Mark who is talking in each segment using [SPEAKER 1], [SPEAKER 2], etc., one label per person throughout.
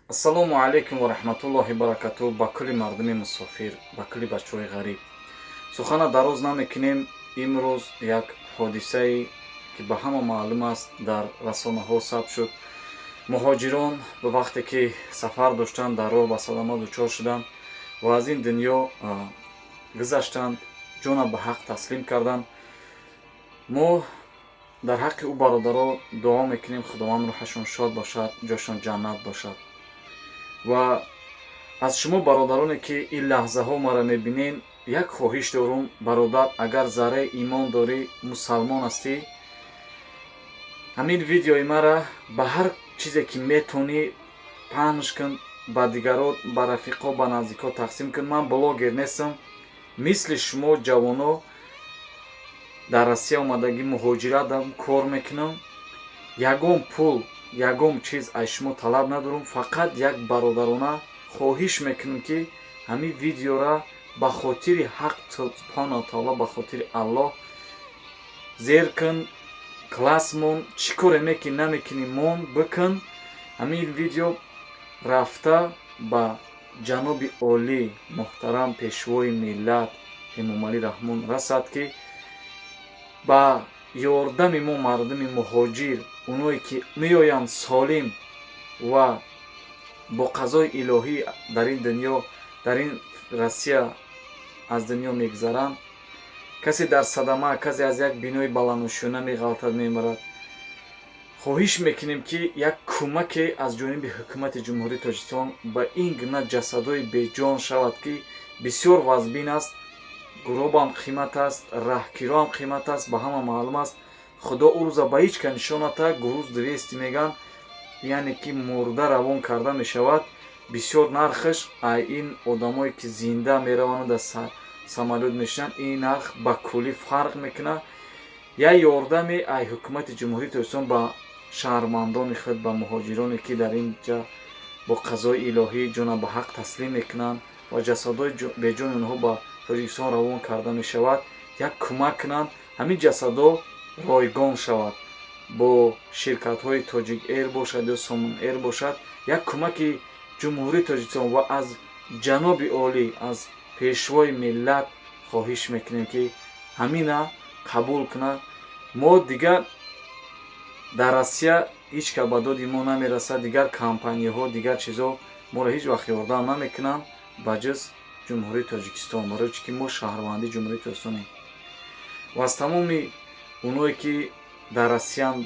[SPEAKER 1] Ассалому алайкум ва раҳматуллоҳи баракату ба кулли мардуми мусофир, ба кулли бачаҳои ғариб. Сухана дароз намекунем. Имрӯз як ҳодисае, ки ба ҳама маълум аст, дар расонаҳо сабт шуд. Муҳоҷирон ба вақте ки сафар доштанд, дар роҳ ба садама дучор шуданд ва аз ин дунё гузаштанд, ҷона ба ҳақ таслим карданд. Мо дар ҳаққи ӯ бародаро дуо мекунем, Худованд рӯҳашон шод бошад, ҷошон ҷаннат бошад. Ва аз шумо бародароне, ки ин лаҳзаҳо маро мебинен, як хоҳиш дорум: бародар, агар зарраи имон дорӣ, мусалмон ҳастӣ, ҳамин видеои мара ба ҳар чизе ки метонӣ паҳнш кун, ба дигаро, ба рафиқо, ба наздикҳо тақсим кун. Ман блогер нестам, мисли шумо ҷавоно дар Россия омадагӣ, муҳоҷиратам, кор мекунам. Ягон пул, ягон чиз аз шумо талаб надорам, фақат як бародарона хоҳиш мекунам, ки ҳамин видеора ба хотири Ҳақ субҳонаҳу таоло, ба хотири Аллоҳ зер кун, класс мон, чӣ коре мекунӣ, намекунӣ, мон, бикун. Ҳамин видео рафта ба ҷаноби олӣ, муҳтарам Пешвои миллат Эмомалӣ Раҳмон расад, ки ба ёрдами мо, мардуми муҳоҷир, оное ки меоянд солим ва бо қазои илоҳӣ дар ин дунё, дар ин Россия аз дунё мегузаранд, касе дар садама, касе аз як бинои баландошёна меғалтад, мемирад, хоҳиш мекунем, ки як кӯмаке аз ҷониби ҳукумати Ҷумҳурии Тоҷикистон ба ин гуна ҷасадҳои беҷон шавад, ки бисёр вазбин аст. Гуробам қимат аст, раҳкироам қимат аст, ба ҳама маълум аст. Худо ӯ рӯза ба ҳеҷ ка нишон ната. Груз 200 меган, яъне ки мурда равон карда мешавад. Бисёр нархаш ай ин одамое ки зинда мераванд, дар самолёт мешинанд, ин нарх ба куллӣ фарқ мекунад. Як ёрдаме ай ҳукумати Ҷумҳурии Тоҷикистон ба шаҳрвандони худ, ба муҳоҷироне, ки дар ин ҷа бо қазои илоҳӣ ҷона ба ҳақ таслим мекунанд ва ҷасадҳои беҷони онҳо ба Тоҷикистон равон карда мешавад, як кӯмак кунанд, ҳамин ҷасадҳо ройгон шавад, бо ширкатҳои Тоҷик Эйр бошад ё Сомон Эйр бошад. Як кӯмаки Ҷумҳурии Тоҷикистон ва аз ҷаноби олӣ, аз Пешвои миллат хоҳиш мекунем, ки ҳамина қабул кунад. Мо дигар дар Россия ҳеҷ кас ба доди мо намерасад, дигар компанияҳо, дигар чизҳо моро ҳеҷ вақт ёрдам намекунанд, ба ҷуз Ҷумҳурии Тоҷикистон, барои чи ки мо шаҳрвандии Ҷумҳурии Тоҷикистонем. Ва аз тамоми оное ки дар Россиян,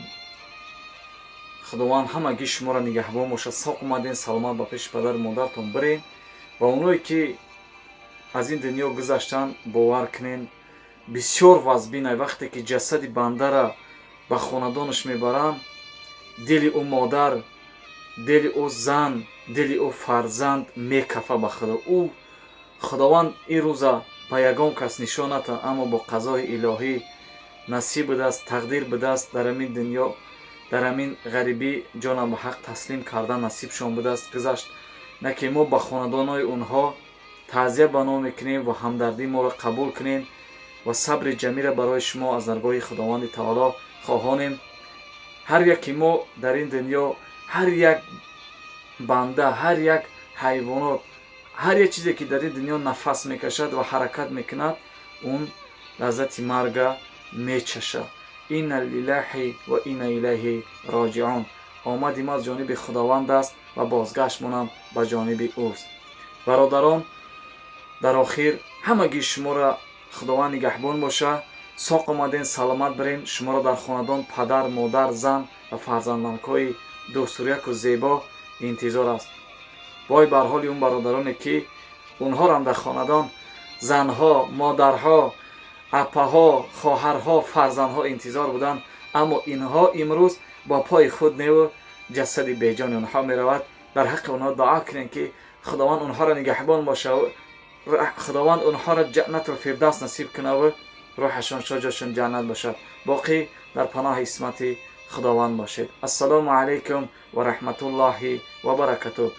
[SPEAKER 1] Худованд ҳамагӣ шуморо нигаҳбон бошад. Соқ омаден, саломат ба пеши падару модартон бирен. Ва оное ки аз ин дунё гузаштанд, бовар кунен, бисёр вазбинай, вақте ки ҷасади бандара ба хонадонаш мебаранд, дили ӯ модар, дили ӯ зан, дили ӯ фарзанд мекафа. Ба Худо, ӯ Худованд ин рӯза ба ягон кас нишон ната, аммо бо қазои илоҳӣ насиб будааст, тақдир будааст, дар ҳамин дунё, дар ҳамин ғарибӣ ҷона ба ҳақ таслим кардан насибшон будааст, гузашт. На ки мо ба хонадонҳои онҳо таъзия ба ном мекунем ва ҳамдардии моро қабул кунем ва сабри ҷамира барои шумо аз даргоҳи Худованди таоло хоҳонем. Ҳар яке мо дар ин дунё, ҳар як банда, ҳар як ҳайвонот, ҳар як чизе ки дар ин дунё нафас мекашад ва ҳаракат мекунад, он лаззати марга мечашад. Инна лиллаҳи ва инна илайҳи роҷиун. Омади мо аз ҷониби Худованд аст ва бозгаштмонам ба ҷониби ӯст. Бародарон, дар охир ҳамагии шуморо Худованд нигаҳбон боша. Соқ омаден, саломат бирен. Шуморо дар хонадон падар, модар, зан ва фарзандакҳои дӯстуряку зебо интизор аст. Вой бар ҳоли он бародароне, ки онҳорам дар хонадон занҳо, модарҳо, апаҳо, хоҳарҳо, фарзандҳо интизор буданд, аммо инҳо имрӯз бо пои худ неву ҷасади беҷони онҳо меравад. Дар ҳаққи онҳо дуо кунем, ки Худованд онҳоро нигаҳбон боша, Худованд онҳоро ҷаннатул фирдавс насиб кунаву рӯҳашон шод, ҷошон ҷаннат бошад. Боқӣ дар паноҳи исмати Худованд бошед. Ассалому алайкум ва раҳматуллоҳи ва баракатуҳ.